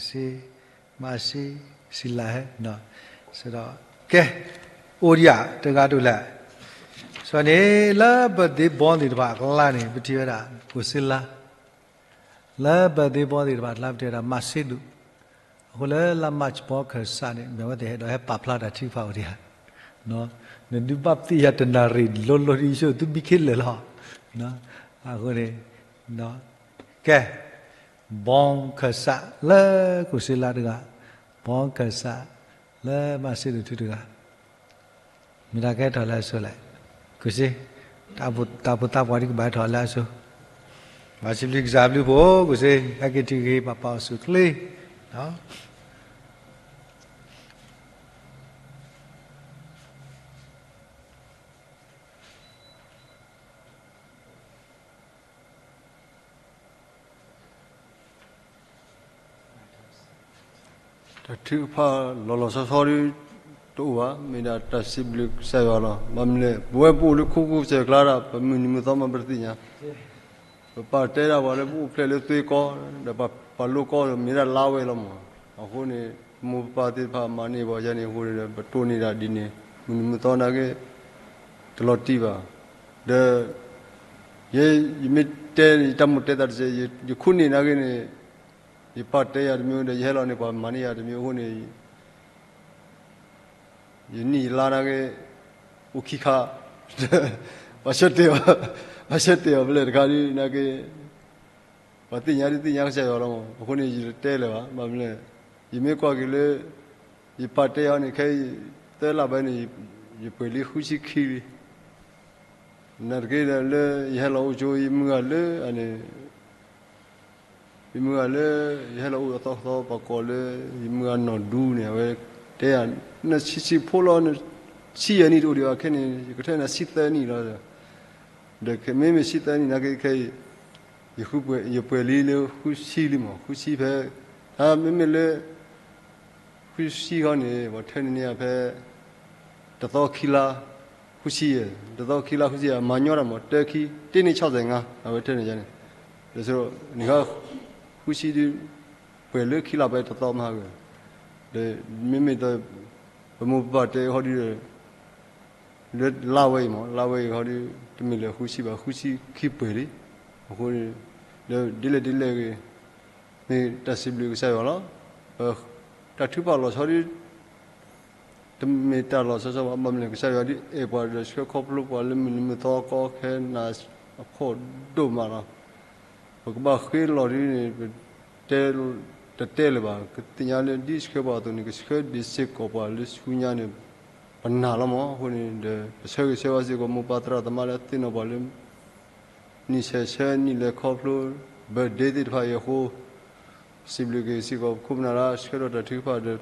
စ့, မၤစ့, စံလၤဟဲ, စဒီး, ကဲ, အိၣ်ဒံးဧါ တဂၤဒိၣ်လဲၣ်, စန့ၣ် လၢ birthday boy သ့ၣ်တဖၣ်အကျါန့ၣ် ပထံၣ်ဝဲဒၣ် ကိးစ့လါ, လၢ birthday boy သ့ၣ်တဖၣ်အကျါ ပထံၣ်ဝဲဒၣ် မၤစ့ဒိၣ်, အဃိလၢလါ March ဘီခၢၣ်စးန့ၣ် မ့ၢ်ဝဲသ့ၣ်ဟဲဒီးဟဲပာ်ဖျါတၢ်ထုကဖၣ်အိၣ်ဒံးဧါ, နဒုးဘၣ်သ့ၣ်ညါတနၣ်ရံၣ်လိၤလိၤဒ်ယဆိၣ် သုမံခ့လၢာ်လီၤ, အဃိန့ၣ်, ကဲ, ဘီခၢၣ်စးလၢကိးစ့လါတဂၤ, ဘီခၢၣ်စးလၢမၤစ့ဒိၣ်ထူတဂၤ, မ့ၢ်တၢ်ကဟဲထီၣ်လၢအစိၤလဲၣ်, ကိးစ့, တၢ်ဖိသၣ်ပှၢ်ဒ်ကဘၣ်ဟဲထီၣ်လၢအစိၤ, ဘၣ်စံးဘျုးကစၢ်ဘျုးဖှိၣ် ကိးစ့, ဟဲက့ၤထံၣ်က့ၤပှၤပာ်အီၤဆူၣ်ချ့ တၢ်ထုကဖၣ်လီၤလီၤဆီဆီဒ် တအိၣ်ဘၣ်, မ့ၢ်ဒၣ်တၢ်စံးဘျုးကစၢ်ယွၤလီၤ. ဘၣ်မနုၤလဲၣ် ပဝဲပအိၣ်လၢခိခိကစၢၢ်ကျါဒၣ် ပမုၢ်နံၤမုၢ်သီမ့ၢ်ပတသ့ၣ်ညါ, ပပာ်တဲဒၣ်ပှၤလၢပအိၣ်ဖျဲၣ်လၢသွ့ကီ, ဒီးပာ်လိကီဒီးမ့ၢ်ဒၣ်လါဝဲလီၤမး. အဃိန့ၣ် မိၢ်ပပၢ်သ့ၣ်တဖၣ်မၤန့ၢ်ပှၤယါန့ၣ်အဃိန့ၣ်ဒီး ပတိၢ်န့ၢ်ဒၣ်ဒ်န့ၣ် မုၢ်နံၤမုၢ်သီနာ်က့ တလီၤတံၢ်ဘၣ်. ဒီး ယဲ ယမ့ၢ်တဲန့ၣ် ယတၢ်မိၣ်တဲသးတစဲး ယခိၣ်နၢ်နာ်က့န့ၣ် ယပာ်တဲယၤတမံၤဒီး ယဟဲလီၤန့ၣ် ပှၤမၤန့ၢ်ယၤတမံၤအဃိန့ၣ် ယနံၣ်ယလါနာ်က့ အိၣ်ခံခါ, ဘၣ်ဆၢတဲာ်အီၤ, ဘၣ်ဆၢတဲာ်အီၤဖဲလဲၣ်တခါဒ်နာ်က့ ပှၤသ့ၣ်ညါဒ်သ့ၣ်ညါကစၢ်ယွၤလီၤမး. အဃိန့ၣ် ယတတဲလၢၤဘၣ်. ဘၣ်မနုၤလဲၣ်, ယမ့ၢ်ကွၢ်က့ၤလၢ ယပာ်တဲအီၤန့ၣ် ခဲအံၤ သၢလါဘၣ်န့ၣ် ယပှဲၤလံဃုဆံခံလံ. နာ်သက့ဒီး လၢယဟဲလီၤအိၣ်ကၠိ ယမုၢ်ဂၤလၢန့ၣ် ယမုၢ်ဂၤလၢ ယဟဲလီၤအိၣ်အသီသီ ပှၤကိးလၢ ယမုၢ်ဂၤနီၢ်ဒူန့ၣ် အဝဲတဲယၤ နဆံးဆံးဖိလီၤ နဆံးယဲၢ်နံၣ်တအိၣ်ဒံးဘၣ် ခဲန့ၣ် ယကထၢနၤဆံသၢနံၣ်လီၤ. ဒီးမ့မ့ၢ်ဆံသၢနံၣ်နာ်က့ခဲအံၤ ယပှဲၤလံလၢဃုဆံလံမး ဃုဆံဖဲ မ့မ့ၢ်လၢ ဃုဆံခီန့ၣ် ပှၤထၢနုာ်န့ၢ်ယၤဖဲ တသီခံလါ ဃုဆံယဲၢ် တသီခံလါဃုဆံယဲၢ် မၤညီတၢ်မး တၢခံ တ့ၢ်န့ၢ်ဆီၣ်သဲးငါ အဝဲထၢနုာ်ယၤန့ၣ် ဒီးဆိ နံၣ်ဃီ ဃုဆံဒု ပှဲၤလၢခံလါဖဲတသီမးဂ့ၤ ဒီးမ့မ့ၢ် ပမိၢ်ပပၢ်တဲဃီဒု လၢလါဝဲအံၤမး လါဝဲအံၤဃီဒု တမ့ၢ်လၢဃုဆံဘၣ် ဃုဆံခံပှဲၤလံ. အဃိ ဒီးဒ်လဲၣ်ဒ်လဲၣ်ဂ့ၤ မ့ၢ်တၢ်စံးဘျုးကစၢ်ယွၤလီၤ. တၢ်ထုကဖၣ်လီၤဆီဒု တမ့ၢ်တၢ်လီၤဆီဆီဘၣ် ဘၣ်မနုၤလဲၣ် ကစၢ်ယွၤဒုအဲၣ်ပှၤဒီးဆှၢခီဖျိပှၤလၢမုၢ်နံၤမုၢ်သီကီခဲနၤအခိၣ်ဒိၣ်မးလီၤ. ပကဘၣ်ဃ့လီၤဒုန့ၣ် ပတဲ တတဲလၢၤဘၣ် ကသ့ၣ်ညါလၢဒ်ဆှၢပှၤအသိးန့ၣ် ကဆှၢဒံးစ့ၢ်ကီးပှၤလၢဆူညါန့ၣ် ပနာ်လီၤမး အဃိန့ၣ်ဒီး ပဆၢဂ့ၤဆၢဝါစ့ၢ်ကီးမိၢ်ပၢ်သရၣ်သမါလၢအသ့ၣ်နီၣ်ပှၤလၢ နံၣ်ဆဲးဆၢနံၣ်လဲၤခီဖျိ birthday သ့ၣ်တဖၣ်အံၤအဃိ စံးဘျုးက့ၤစ့ၢ်ကီးပခိၣ်ပနၢ်လၢဆှၢထီၣ်တၢ်ထုကဖၣ်ဒီး